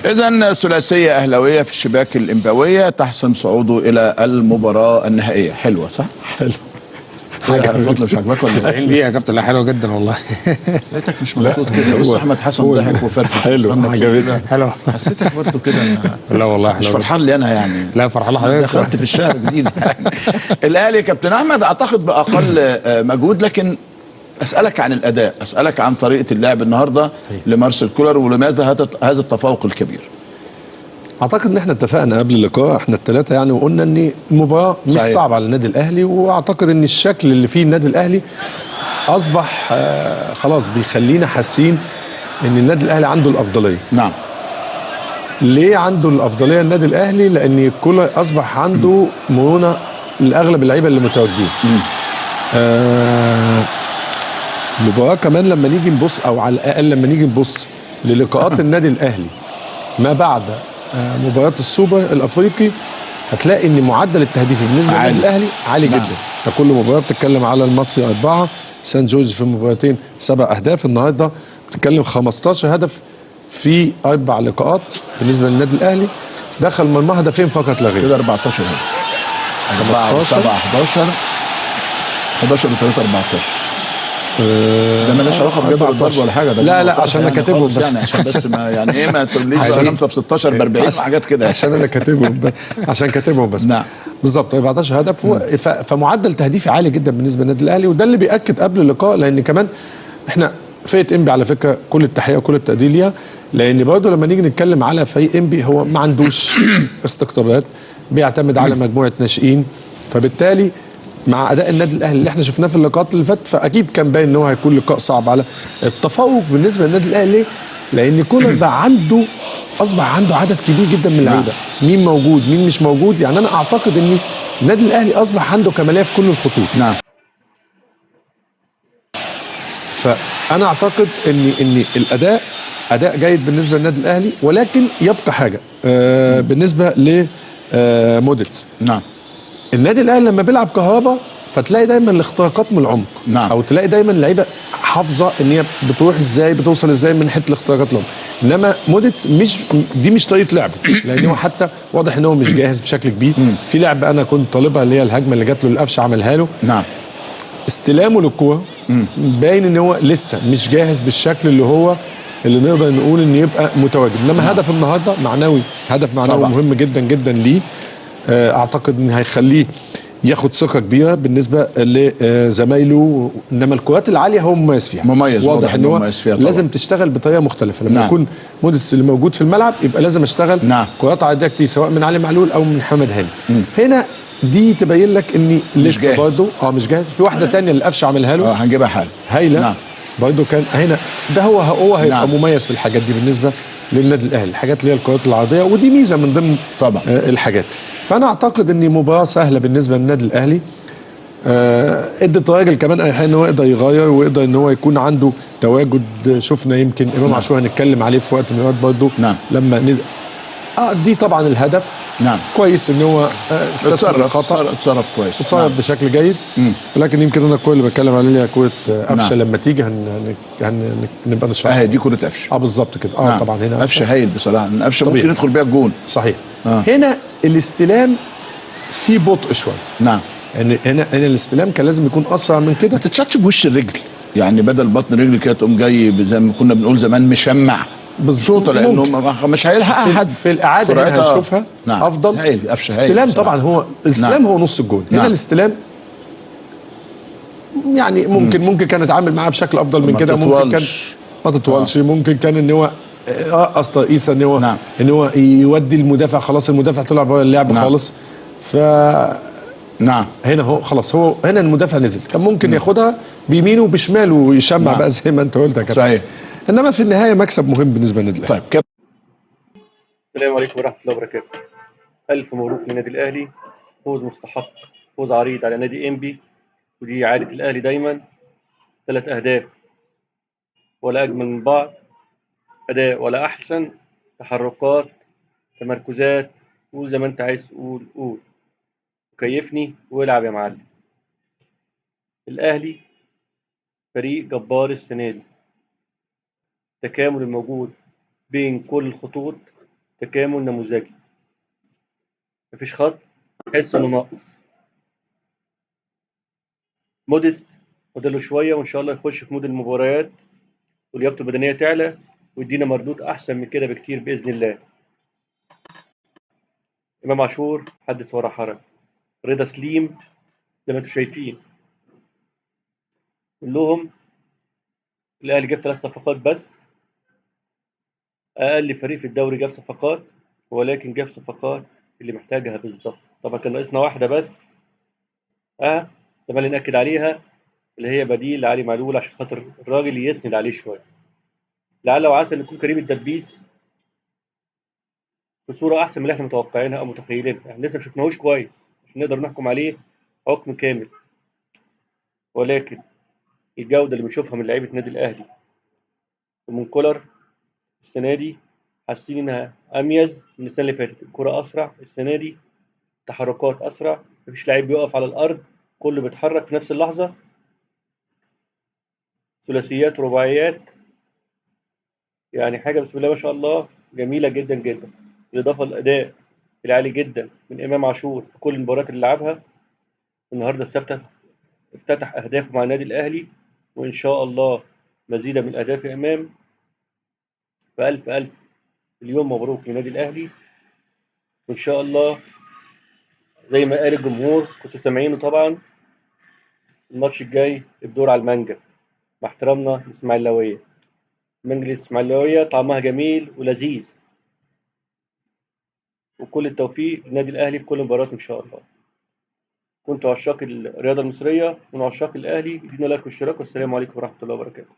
اذا ثلاثية اهلاويه في الشباك الامباويه تحسم صعوده الى المباراة النهائية. حلوة صح؟ حلو. حاجة مش عاجباك ولا 90 دقيقة يا كابتن؟ لا حلوة جدا والله. لقيتك مش مبسوط كده. بص احمد حسن ضحك وفرفش. حلو، عجبتني. حلو، حسيتك برضه كده. لا والله مش فرحان لي انا يعني. لا فرحان لحضرتك، دخلت في الشهر جديد يعني. الاهلي كابتن احمد اعتقد باقل مجهود، لكن اسالك عن الاداء، اسالك عن طريقه اللعب النهارده لمارسيل كولر، ولماذا هذا التفوق الكبير؟ اعتقد ان احنا اتفقنا قبل اللقاء احنا الثلاثة يعني، وقلنا ان المباراة مش صعبة على النادي الاهلي، واعتقد ان الشكل اللي فيه النادي الاهلي اصبح خلاص بيخلينا حاسين ان النادي الاهلي عنده الافضلية. نعم. ليه عنده الافضلية النادي الاهلي؟ لان كولر اصبح عنده مرونة لاغلب اللعيبة اللي متواجدين. المباراة كمان لما نيجي نبص، او على الاقل لما نيجي نبص للقاءات النادي الاهلي ما بعد مباراة السوبر الافريقي، هتلاقي ان معدل التهديف بالنسبة للنادي الاهلي عالي جدا. ده كل مباراة بتتكلم على المصري 4، سان جورج في مباراتين 7 اهداف، النهارده بتتكلم 15 هدف في 4 لقاءات بالنسبة للنادي الاهلي. دخل مرمى هدفين فقط لا غير. كده 14 هدف، 15 7 11 11 و3 14. ده مالهاش علاقة بجدول الضرب ولا حاجة. ده لا لا، عشان انا كاتبهم بس يعني، عشان بس ما يعني ايه، ما تقوليش 5 في 16 ب 40 وحاجات كده، عشان انا كاتبهم عشان كاتبهم بس. نعم بالظبط، 14 هدف. فمعدل تهديفي عالي جدا بالنسبة للنادي الاهلي، وده اللي بياكد قبل اللقاء. لان كمان احنا فرقه انبي على فكرة كل التحية وكل التقدير ليها، لان برضه لما نيجي نتكلم على فريق انبي هو ما عندوش استقطابات، بيعتمد على مجموعة ناشئين، فبالتالي مع اداء النادي الاهلي اللي احنا شفناه في اللقاءات اللي فاتت، فاكيد كان باين ان هو هيكون لقاء صعب على التفوق بالنسبة للنادي الاهلي. لان كولر بقى عنده، اصبح عنده عدد كبير جدا من اللعيبة، مين موجود مين مش موجود. يعني انا اعتقد ان النادي الاهلي اصبح عنده كماليه في كل الخطوط. نعم. فانا اعتقد ان الاداء اداء جيد بالنسبة للنادي الاهلي، ولكن يبقى حاجة بالنسبة لموديتس. نعم. النادي الاهلي لما بيلعب كهربا فتلاقي دايما الاختراقات من العمق. نعم. او تلاقي دايما اللعيبة حافظه ان هي بتروح ازاي، بتوصل ازاي من حتة الاختراقات العمق. انما موديتس مش دي مش طريقه لعبه، لان هو حتى واضح ان هو مش جاهز بشكل كبير. في لعبه انا كنت طالبها اللي هي الهجمة اللي جات له القفشه عملها له. نعم. استلامه للكورة باين ان هو لسه مش جاهز بالشكل اللي هو اللي نقدر نقول ان يبقى متواجد. انما هدف النهارده معنوي، هدف معنوي طبعا. مهم جدا جدا ليه. اعتقد ان هيخليه ياخد ثقة كبيرة بالنسبة لزمايله. انما الكرات العالية هو مميز فيها، مميز، واضح ان هو لازم تشتغل بطريقة مختلفة. لما يكون موديس اللي موجود في الملعب يبقى لازم اشتغل كرات عادية كتير، سواء من علي معلول او من محمد هاني. هنا دي تبين لك ان لسه برضه مش جاهز. في واحدة ثانية اللي قفشه عملها له، هنجيبها حالا، هايلة. نعم. برضه كان هنا ده هو هيبقى مميز في الحاجات دي بالنسبة للنادي الاهلي، الحاجات اللي هي الكرات العرضية، ودي ميزة من ضمن طبعا الحاجات. فانا اعتقد ان مباراة سهلة بالنسبة للنادي الاهلي. ادت الراجل كمان ايحاء ان هو يقدر يغير ويقدر ان هو يكون عنده تواجد. شفنا يمكن امام عاشور هنتكلم عليه في وقت من الاوقات برضه. نعم. لما نزل دي طبعا الهدف. نعم. كويس ان هو استثمر الخطا، اتصرف كويس، اتصرف بشكل جيد. ولكن يمكن انا الكورة اللي بتكلم عليها كورة قفشه. لما تيجي هنبقى نشرحها. دي كورة قفشه. بالظبط كده. نعم. طبعا هنا قفشه هايل بصراحة، قفشه ممكن يدخل بيها الجون. صحيح. هنا الاستلام فيه بطء شوية. نعم. يعني هنا الاستلام كان لازم يكون اسرع من كده. ما تتشطش بوش الرجل، يعني بدل بطن رجل كده تقوم جاي زي ما كنا بنقول زمان مشمع بالظبط، لانه مش هيلحقها حد. في الاعادة هنا هنشوفها. نعم. افضل. هايل قفشه، هايل استلام طبعا. هو الاستلام. نعم. هو نص الجون. هنا الاستلام يعني ممكن كان اتعامل معاه بشكل افضل من كده. ممكن كان ما تطولش. ممكن كان ان هو رقص رئيسه ان هو نعم. ان هو يودي المدافع، خلاص المدافع طلع بره اللعب. نعم. خالص. ف نعم هنا هو خلاص، هو هنا المدافع نزل، كان ممكن ياخدها بيمينه وبشماله ويشمع. نعم. بقى زي ما انت قلت يا كابتن. صحيح. انما في النهاية مكسب مهم بالنسبة للنادي الاهلي. طيب السلام عليكم ورحمة الله وبركاته. الف مبروك للنادي الاهلي، فوز مستحق، فوز عريض على نادي انبي، ودي عادة الاهلي دايما. 3 اهداف ولا اجمل من بعض، اداء ولا احسن، تحركات، تمركزات، قول زي ما انت عايز تقول قول، وكيفني والعب يا معلم. الاهلي فريق جبار السنة دي، التكامل الموجود بين كل الخطوط تكامل نموذجي، مفيش خط تحس انه ناقص. موديست فاضل له شوية وان شاء الله يخش في mood المباريات ولياقته البدنية تعلى ويدينا مردود احسن من كده بكتير باذن الله. امام عاشور حدث ولا حرج، رضا سليم زي ما انتم شايفين كلهم. الاهلي جاب 3 صفقات بس، اقل فريق في الدوري جاب صفقات، ولكن جاب صفقات اللي محتاجها بالظبط. طبعا كان ناقصنا واحدة بس طبعا اللي ناكد عليها اللي هي بديل لعلي معلول عشان خاطر الراجل يسند عليه شوية. لعل وعسى ان يكون كريم الدبيس في صوره احسن من اللي احنا متوقعينها او متخيلينها، احنا لسه ما شفناهوش كويس عشان نقدر نحكم عليه حكم كامل، ولكن الجودة اللي بنشوفها من لعيبة النادي الاهلي ومن كولر السنة دي حاسين انها اميز من السنة اللي فاتت. الكره اسرع السنة دي، تحركات اسرع، مفيش لعيب بيقف على الارض، كله بيتحرك في نفس اللحظة، ثلاثيات ورباعيات، يعني حاجة بسم الله ما شاء الله جميلة جدا جدا. بالاضافة للاداء العالي جدا من امام عاشور في كل المباريات اللي لعبها. النهارده افتتح اهدافه مع النادي الاهلي، وان شاء الله مزيدا من الاهداف يا امام. فالف الف اليوم مبروك للنادي الاهلي، وان شاء الله زي ما قال الجمهور كنتوا سامعينه طبعا، الماتش الجاي الدور على المانجا، مع احترامنا للاسماعيلاويه. المانجا الاسماعيلاويه طعمها جميل ولذيذ، وكل التوفيق للنادي الاهلي في كل مباراة ان شاء الله. كنت عشاق الرياضة المصرية ومن عشاق الاهلي، ادينا لايك واشتراك، والسلام عليكم ورحمة الله وبركاته.